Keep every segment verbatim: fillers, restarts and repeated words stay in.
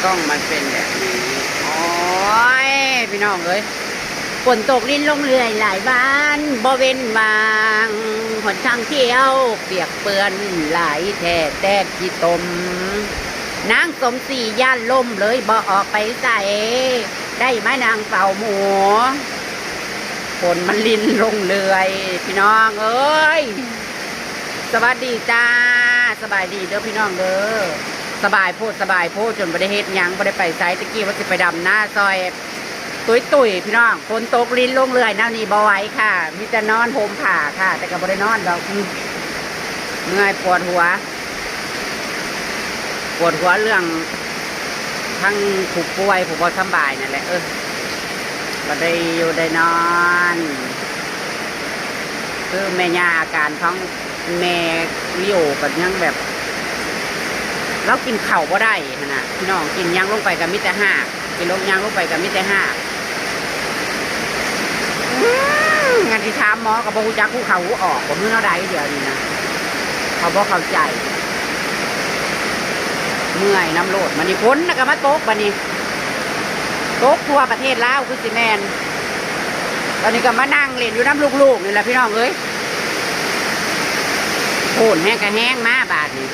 กล้องมันเป็นแบบนี้ โอ้ย พี่น้องเอ้ย ฝนตกรินลงเรื่อยหลายวัน บ่เว้นว่าง หนทางเที่ยวเปียกเปื้อนหลายแท้แตกขี้ตม นางสมศรีย้านลมเลยบ่ออกไปไส ได้มานั่งเฝ้าหมู ฝนมันรินลงเรื่อย พี่น้องเอ้ย สวัสดีจ้า สบายดีเด้อพี่น้องเด้อ สบายโพดสบายโพดจนบ่ได้เฮ็ดหยัง บ่ได้ไปไส ตะกี้ว่าสิไปดำนาซอย ตุ้ยๆ พี่น้อง ฝนตกรินลงเรื่อยแนวนี้บ่ไหวค่ะ มีแต่นอนห่มผ้าค่ะ แต่ก็บ่ได้นอนดอก อืม เมื่อยปวดหัว ปวดหัวเรื่องทั้งผู้ป่วยผู้บ่สำบายนั่นแหละ เออ ก็ได้อยู่ได้นอน คือแม่ย่าอาการของแม่ลิโอก็ยังแบบ ลาวกินข้าวบ่ได้หั้นน่ะ พี่น้อง กินหยังลงไปก็มีแต่ฮาก กินลงหยังลงไปก็มีแต่ฮาก อืม งานที่ถามหมอก็บ่ฮู้จักฮู้เข้าฮู้ออก บ่ฮู้แนวใดเดี๋ยวนี้นะ เขาบ่เข้าใจ เมื่อยนำโลด บัดนี้ฝนน่ะก็มาตก บัดนี้ ตกทั่วประเทศลาวคือสิแม่น ตอนนี้ก็มานั่งเล่นอยู่นำลูกๆ นี่แหละพี่น้องเอ้ย โหนแฮงก็แฮงมาบาดนี้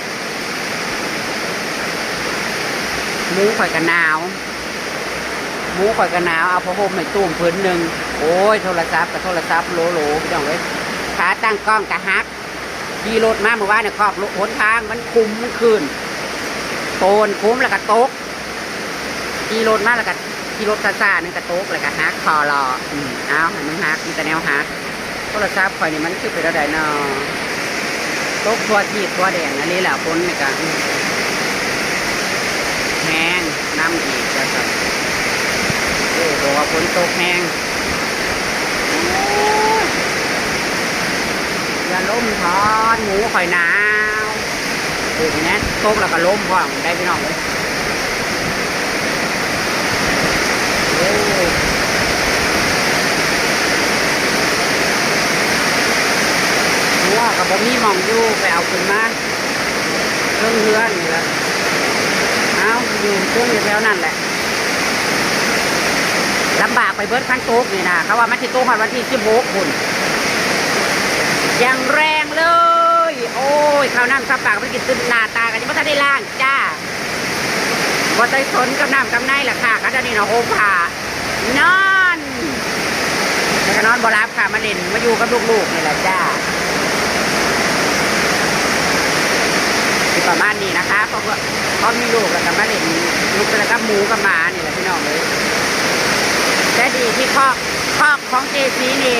หมูข่อยก็หนาว หมูข่อยก็หนาว เอาผ้าห่มให้ตุ้มผืนหนึ่ง โอ้ย โทรศัพท์ก็โทรศัพท์โหลๆ พี่น้องเอ้ย ขาตั้งกล้องก็หัก ขี่รถมาเมื่อวานเนี่ย ขอบหนทางมันคุมมันขึ้น โตนคุมแล้วก็ตก ขี่รถมาแล้วก็ ขี่รถช้าๆ นึงก็ตกแล้วก็หักคอรอ อืม เอาให้มันหัก มีแต่แนวหัก โทรศัพท์ข่อยนี่มันคือเป็นอะไรเนาะ ตกทั่วทีบทั่วแดนอันนี้แหละ ฝนนี่ก็ อืม แฮงนำอีกว่าซั่น โอ้ บอกว่าฝนตกแฮง โอ้ย อย่าลมถอน หมูข่อยหนาว ปลูกอย่างนี้ ตกแล้วก็ล้มพร้อมได้พี่น้องเอ้ย โอ้ หัวก็บ่มีหม่องอยู่ ไปเอาขึ้นมาเทิงเฮือนนี่ละ เอาอยู่เทิงอยู่แถวนั่นแหละ ลำบากไปเบิดคันตกนี่นะ เขาว่ามันสิตกฮอดวันที่สิบหกพุ้น อย่างแรงเลย โอ้ย ข้าวน้ำซับปากไปกิน ตื่นหน้าตากันยังบ่ทันได้ล้างจ้า บ่ได้สนกับน้ำกับในล่ะค่ะ คันเดี๋ยวนี้เนาะ ห่มผ้านอน แล้วก็นอนบ่หลับค่ะ มาเล่น มาอยู่กับลูกๆ นี่แหละจ้า สิประมาณนี้นะคะ เพราะว่า พอมีลูกแล้วก็มาเล่น ลูกแล้วก็หมูกับหมานี่แหละพี่น้องเอ้ย แต่ดีที่คอก คอกของเจซีนี่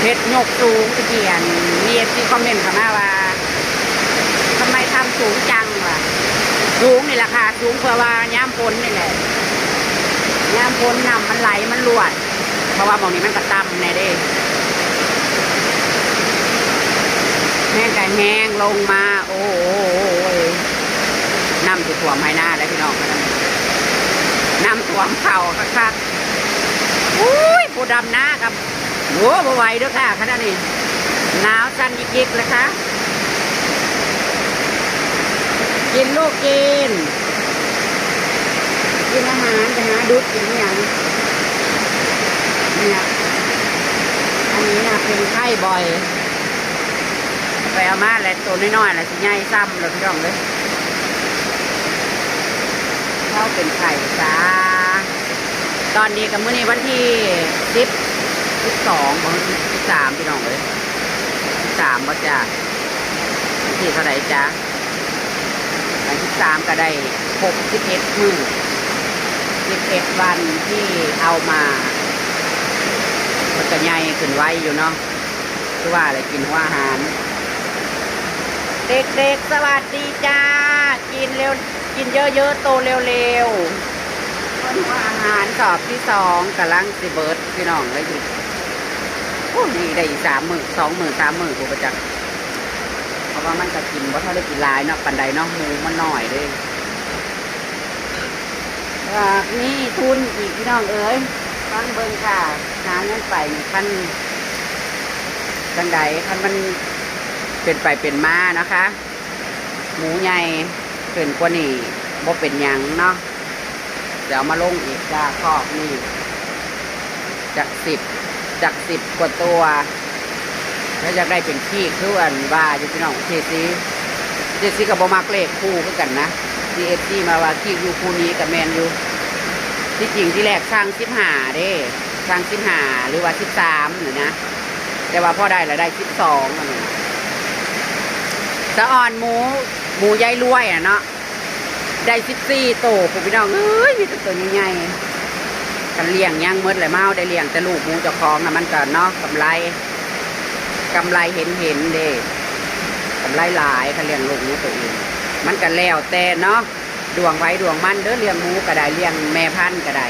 เฮ็ดยกสูง ตะกี้อัน มีเอฟซีคอมเมนต์เข้ามาว่า ทำไมทำสูงจังวะ สูงนี่แหละค่ะ สูงเพื่อว่ายามฝนนี่แหละ ยามฝนน้ำมันไหลมันรวด เพราะว่าหม่องนี้มันก็ต่ำแน่เด้ แฮงก็แฮงลงมา โอ้ย น้ำสิท่วมไฮ่นาแล้วพี่น้อง น้ำท่วมเข้าคักๆ อุ้ย ผู้ดำนากับ โอ้ บ่ไหวเด้อค่ะ ขนาดนี้ หนาวสั่นยิกๆ เลยค่ะ กินลูกกิน กินอาหาร ไปหาดุกกินอหย่าง เนี่ย อันนี้นะเป็นไข้บ่อย ไปเอามาแล้ว ตัวน้อยๆ แล้วสิใหญ่ซ้ำเลยพี่น้องเลย เราเป็นไข้จ้า ตอนนี้กับมื้อนี้วันที่สิบ สิบสอง บ่ สิบสาม พี่น้องเอ้ย สิบสาม บ่จ้า วันที่เท่าไหร่จ้า วันที่สามก็ได้ครบสิบเอ็ดมื้อ สิบเอ็ดวันที่เอามา มันก็ใหญ่ขึ้นไวอยู่เนาะ คือว่าอะไร กินหัวอาหาร เด็กๆ สวัสดีจ้า กินเร็ว กินเยอะๆ โตเร็วๆ เพิ่นว่าอาหารสอบที่สองกำลังสิเบิดพี่น้องเลย อีก โอ้ นี่ได้อีกสามมื้อ สองมื้อ สามมื้อ บ่ประจัก เพราะว่ามันก็กินบ่ทันได้กินหลายเนาะ ปานใดเนาะ หมูมันน้อยเด้ อยากมีทุนอีกพี่น้องเอ้ย ฟังเบิ่งค่ะ หาเงินไปนี่คัน จังใด คันมันเป็นไปเป็นมานะคะ หมูใหญ่ขึ้นกว่านี้ บ่เป็นหยังเนาะ เดี๋ยวมาลงอีกจ้า คอกนี่ จากสิบ จากสิบกว่าตัว แล้วอยากได้เป็นขี้คืออันว่าอยู่พี่น้อง เจซี เจซีก็บ่มักเลขคู่คือกันนะ ที่ เอฟซี มาว่าขี้อยู่คู่นี้ก็แม่นอยู่ ที่จริงที่แรกสั่งสิบห้าเด้ สั่งสิบห้า หรือว่าสิบสามนี่นะ แต่ว่าพอได้แล้วได้สิบสองอันนี้ สะออนหมู หมูยายรวยอะเนาะ ได้สิบสี่โต ผู้พี่น้องเอ้ย มีแต่ตัวใหญ่ๆ คันเลี้ยงยังหมดเลย มาเอาได้เลี้ยงแต่ลูกหมูเจ้าของนะ มันก็เนาะ กำไร กำไรเห็นเห็นเด้ กำไรหลายคันเลี้ยงลูกหมูตัวเอง มันก็แล้วแต่เนาะ ดวงไว้ดวงมันเด้อ เลี้ยงหมูก็ได้ เลี้ยงแม่พันธุ์ก็ได้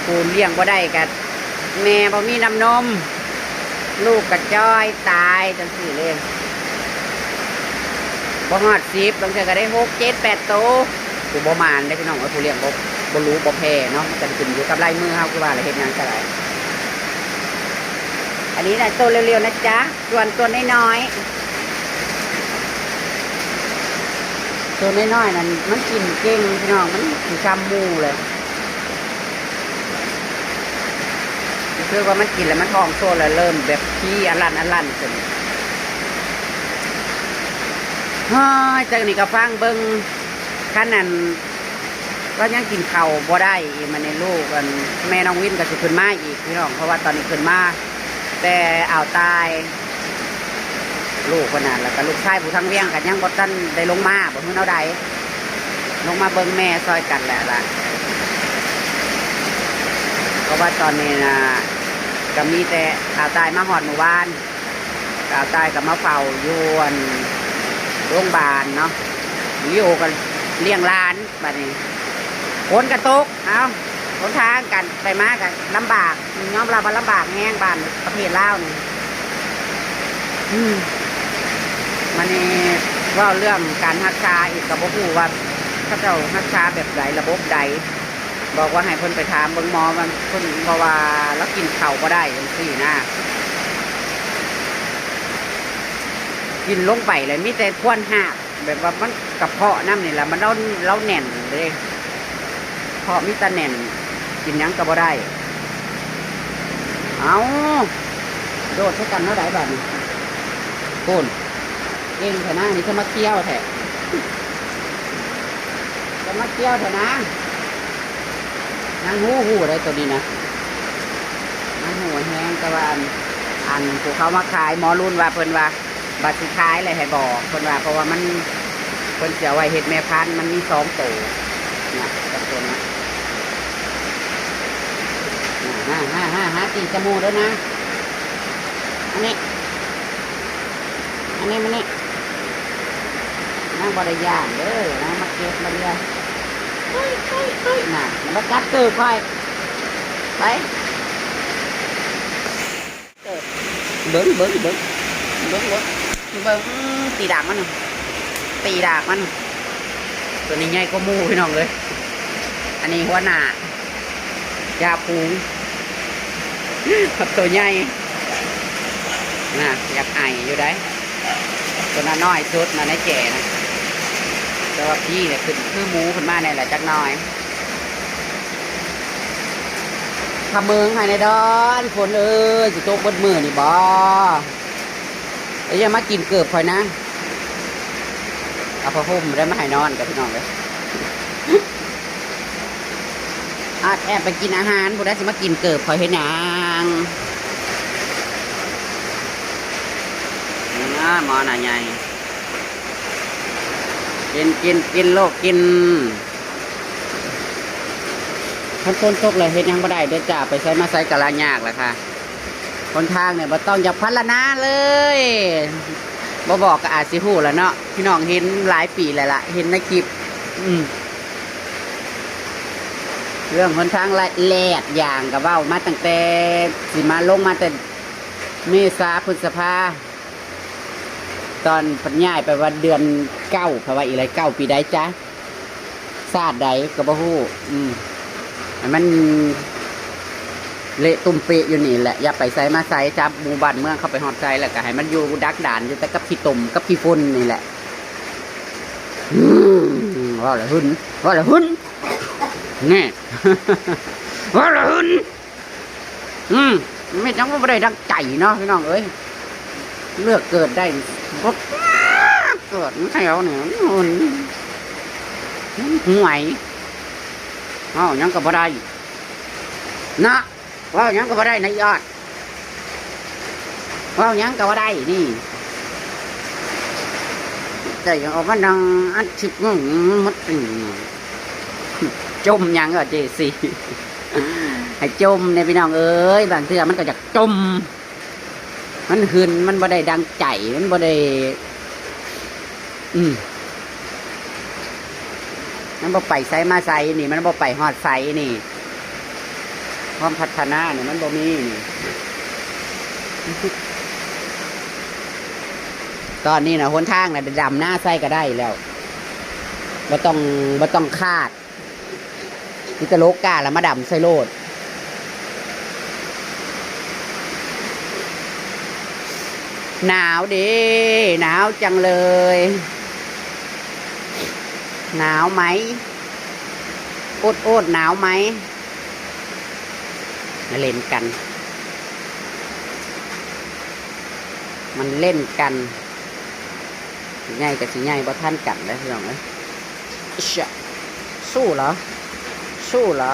ผู้เลี้ยงบ่ได้ก็ แม่บ่มีน้ำนม ลูกก็จ้อยตายจังซี่เลย บ่ฮอดสิบ บางเทื่อก็ได้หก เจ็ด แปดโต ผู้บ่หมานเด้อพี่น้องเอ้ย ผู้เลี้ยงบ่ บ่รู้บ่แพ้เนาะ มันก็ขึ้นอยู่กับลายมือเฮา คือว่าละ เฮ็ดหยังก็ได้ อันนี้นะ โตเร็วๆนะจ๊ะ ส่วนตัวน้อยๆ ตัวน้อยๆนั่นมันกินเก่งพี่น้อง มันสิซ้ำหมู่เลย รู้สึกว่ามันกินแล้วมันท้องโตแล้ว เริ่มแบบขี้อะลั่นอะลั่นขึ้น เฮ้ย จักนี่ก็ฟังเบิ่ง คันนั้น ก็ยังกินข้าวบ่ได้อีก มันในลูกอัน แม่น้องวินก็สิขึ้นมาอีกพี่น้อง เพราะว่าตอนนี้ขึ้นมาแต่อ่าวใต้ ลูกคนนั้น แล้วก็ลูกชายผู้ทางเวียงก็ยังบ่ทันได้ลงมา บ่ฮู้แนวใด ลงมาเบิ่งแม่ซอยกันแหละล่ะ เพราะว่าตอนนี้นะ ก็มีแต่อ่าวใต้มาฮอดมื้อวาน อ่าวใต้ก็มาเฝ้าอยู่อันโรงพยาบาลเนาะ ลิโอก็เลี้ยงหลาน บัดนี้ ฝนก็ตก เอ้า หนทางกันไปมาก็ลำบาก ยอมรับว่าลำบากแฮง บ้านประเทศลาวนี่ อืม มันนี่เว้าเรื่องการรักษาอีกก็บ่ฮู้ว่าเขาเจ้ารักษาแบบใด ระบบใด บอกว่าให้เพิ่นไปถามเบิ่งหมอมัน เพิ่น เพราะว่าเรากินข้าวบ่ได้จังซี่นะ กินลงไปเลยมีแต่ควันหาบ แบบว่ามันกระเพาะนำนี่แหละ มัน เรา เราแน่นเด้ เพราะมีแต่แน่น กินหยังก็บ่ได้ เอา โดดใส่กันเท่าใดบัดนี้ พู้น เก่งแท้นะ นี่จะมาเกี่ยวแท้ จะมาเกี่ยวแท้นะ นางฮู้ฮู้ได้ตัวนี้นะ นางฮู้แฮง แต่ว่าอัน อันผู้เขามาขาย หมอรุ่นว่า เพิ่นว่า บัดสิขายเลยให้บอก เพิ่นว่า เพราะว่ามัน เพิ่นสิเอาไว้เฮ็ดแม่พันธุ์ มันมีสองโตนะ สองโตนะ อ่า ห้า ห้า ห้า ห้า ตีจมูกด้วยนะ อันนี้ อันนี้มานี่ นางบ่ได้ย่านเด้อ นางมาเก็บมาเลีย เฮ้ย เฮ้ย เฮ้ย น่ะ มากัดเกิดค่อย ไป เบิ่ง เบิ่ง เบิ่ง เบิ่ง เบิ่ง เบิ่ง ตีดากมันน่ะ ตีดากมัน ตัวนี้ใหญ่กว่าหมู่พี่น้องเลย อันนี้หัวหน้า จ่าฝูง กับตัวใหญ่ น่ะ อยากไออยู่ได้ ตัวน้อยสุดนะในแก่นะ แต่ว่าพี่เนี่ยขึ้นคือหมูขึ้นมาเนี่ยแหละจักหน่อย ขะเมิงให้ในดอน ฝนเอ้ย สิตกเบิดมื้อนี่บ่ เอ้ย อย่ามากินเกิบข่อยนะ เอาผ้าห่มได้มาให้นอนกับพี่น้องเลย อาจแอบไปกินอาหาร ผู้ใดสิมากินเกิบข่อยเฮ็ดหยัง อ่า หมอหน้าใหญ่ กิน กิน กินโลกกิน คันฝนตกแล้วเฮ็ดหยังบ่ได้เด้อจ้า ไปไสมาไสก็ลายากแหละค่ะ หนทางเนี่ยบ่ต้องอยากพรรณนาเลย บ่บอกก็อาจสิฮู้แล้วเนาะ พี่น้องเห็นหลายปีแล้วล่ะ เห็นในคลิป อืม เรื่องหนทางละแลดอย่างก็เว้ามาตั้งแต่สิมาลงมาแต่เมษาพฤษภา ตอนเพิ่นย้ายไปว่าเดือนเก้า เพราะว่าอีกหลายเก้าปีใดจ๊ะ ชาติใดก็บ่ฮู้ อืม ให้มันเละตุ้มเปะอยู่นี่แหละ อย่าไปไสมาไส จับหมู่บ้านเมืองเข้าไปฮอดไส แล้วก็ให้มันอยู่ดักดานอยู่แต่กับขี้ตมกับขี้ฝุ่นนี่แหละ อืม เว้าละหึน เว้าละหึน แน่ เว้าละหึน อืม ไม่จังว่าบ่ได้ดังใจเนาะพี่น้องเอ้ย เลือกเกิดได้ บ่เกิดมันแถวเนี่ย มันห่วย เว้าหยังก็บ่ได้ นะ เว้าหยังก็บ่ได้นะอีออด เว้าหยังก็บ่ได้นี่ แต่ยังเอามานั่งอัดคลิปมึงมัน จมหยังก็เจซี ให้จมเนี่ยพี่น้องเอ้ย บางเทื่อมันก็อยากจม มันหึน มันบ่ได้ดังใจ มันบ่ได้ อืม มันบ่ไปไสมาไสนี่ มันบ่ไปฮอดไสนี่ ความพัฒนาเนี่ยมันบ่มีนี่ ตอนนี้นะหนทางนะดำนาใส่ก็ได้แล้ว บ่ต้อง บ่ต้องคาด มีแต่โลกาแล้วมาดำใส่โลด หนาวเด้ หนาวจังเลย หนาวไหม โอดโอดหนาวไหม มาเล่นกัน มันเล่นกัน สิใหญ่กับสิใหญ่บ่ทันกันแล้วพี่น้องเอ้ย อิชะ สู้เหรอ สู้เหรอ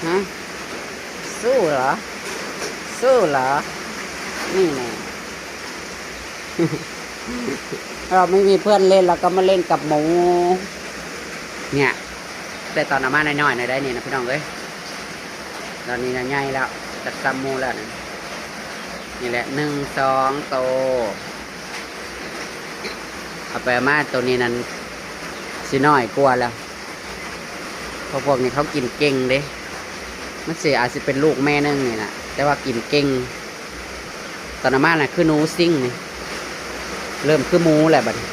ฮะ สู้เหรอ สู้เหรอ นี่แน่ เราไม่มีเพื่อนเล่น เราก็มาเล่นกับหมู เนี่ย แต่ตอนเอามาน้อยๆหน่อยได้นี่นะพี่น้องเอ้ย ตอนนี้นะใหญ่แล้ว จักซ้ำหมู่แล้วนะ นี่แหละ หนึ่ง สอง โต เอาไปเอามาตัวนี้นั้น สิน้อยกว่าแล้ว เพราะพวกนี้เขากินเก่งเด้ มันสิอาจสิเป็นลูกแม่หนึ่งนี่นะ แต่ว่ากินเก่ง ตอนเอามาน่ะคือหนูซิ่งนี่ เริ่มคือหมูแล้วบัดนี้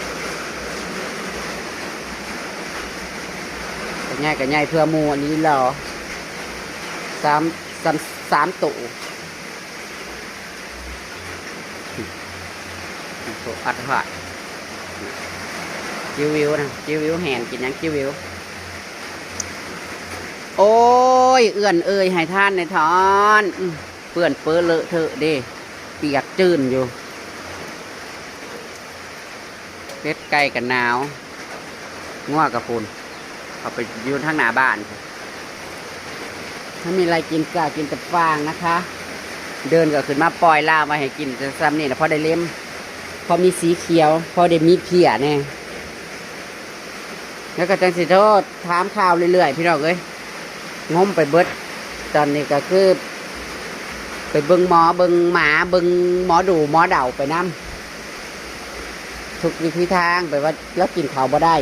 ก็ใหญ่ก็ใหญ่เพื่อหมู่อันนี้เหรอ สาม สาม สามตัว ตัวอัดหอด คิววิวนะ คิววิวแหนกินหยังคิววิว โอ้ย เอื้อนเอ่ยให้ท่านในทอน อืม เปื้อนเปื้อะเลอะเทอะเด้ เปียกจื้นอยู่ เป็ดไก่กับหนาว งัวกับฝุ่น เอาไปอยู่ทางหน้าบ้าน ถ้ามีอะไรกินก็กินแต่ฟางนะคะ เดินก็ขึ้นมาปล่อยลาไว้ให้กินแต่ซ้ำนี่นะ พอได้เล็ม พอมีสีเขียว พอได้มีเพียแน่ แล้วก็จังสิโทษถามข่าวเรื่อยๆ พี่น้องเอ้ย งมไปเบิด ตอนนี้ก็คือ ไปเบิ่งหมอ เบิ่งหมา เบิ่งหมอดูหมอเดาไปนำ ทุกวิธีทาง ไปว่าเรากินข้าวบ่ได้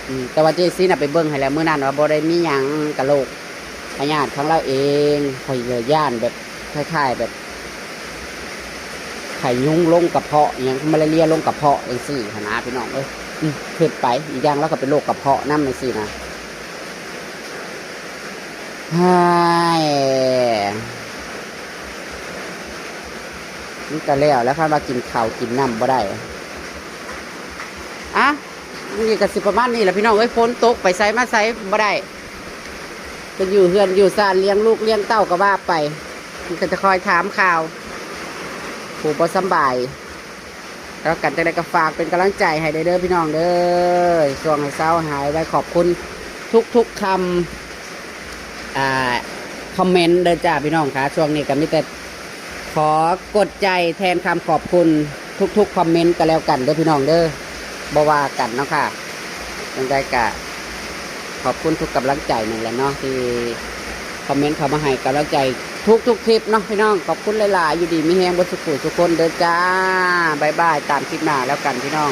อืม แต่ว่าเจซีน่ะไปเบิ่งให้แล้วมื้อนั้นว่าบ่ได้มีหยังกะโหลก พยาธิของเราเอง ข้อยเลยย้านแบบคล้ายๆแบบ ไข้ยุงลงกระเพาะอิหยัง มาลาเรียลงกระเพาะจังซี่หั้นนะพี่น้องเอ้ย อืม คิดไป อีกอย่างเราก็เป็นโรคกระเพาะนำจังซี่นะ ฮ้าย มันก็แล้ว แล้วคันว่ากินข้าวกินน้ำบ่ได้ อ่ะ นี่ก็สิประมาณนี้แหละพี่น้องเอ้ย ฝนตกไปไสมาไสบ่ได้ ก็อยู่เฮือนอยู่ซานเลี้ยงลูกเลี้ยงเต้าก็ว่าไป มันก็จะคอยถามข่าว ผู้บ่สำบาย แล้วกันจังใดก็ฝากเป็นกำลังใจให้เด้อพี่น้องเด้อ ช่วงให้เซาหายไวขอบคุณทุกๆคำ อ่า คอมเมนต์เด้อจ้าพี่น้องค่ะ ช่วงนี้ก็มีแต่ขอกดใจแทนคำขอบคุณทุกๆคอมเมนต์ก็แล้วกันเด้อพี่น้องเด้อ บ่ว่ากันเนาะค่ะ จังใดก็ขอบคุณทุกกำลังใจนั่นแหละเนาะ ที่คอมเมนต์เข้ามาให้กำลังใจทุกๆคลิปเนาะพี่น้อง ขอบคุณหลายๆ อยู่ดีมีแฮงเบิดสุขุสุขคนเด้อจ้า บ๊ายบาย ตามคลิปหน้าแล้วกันพี่น้อง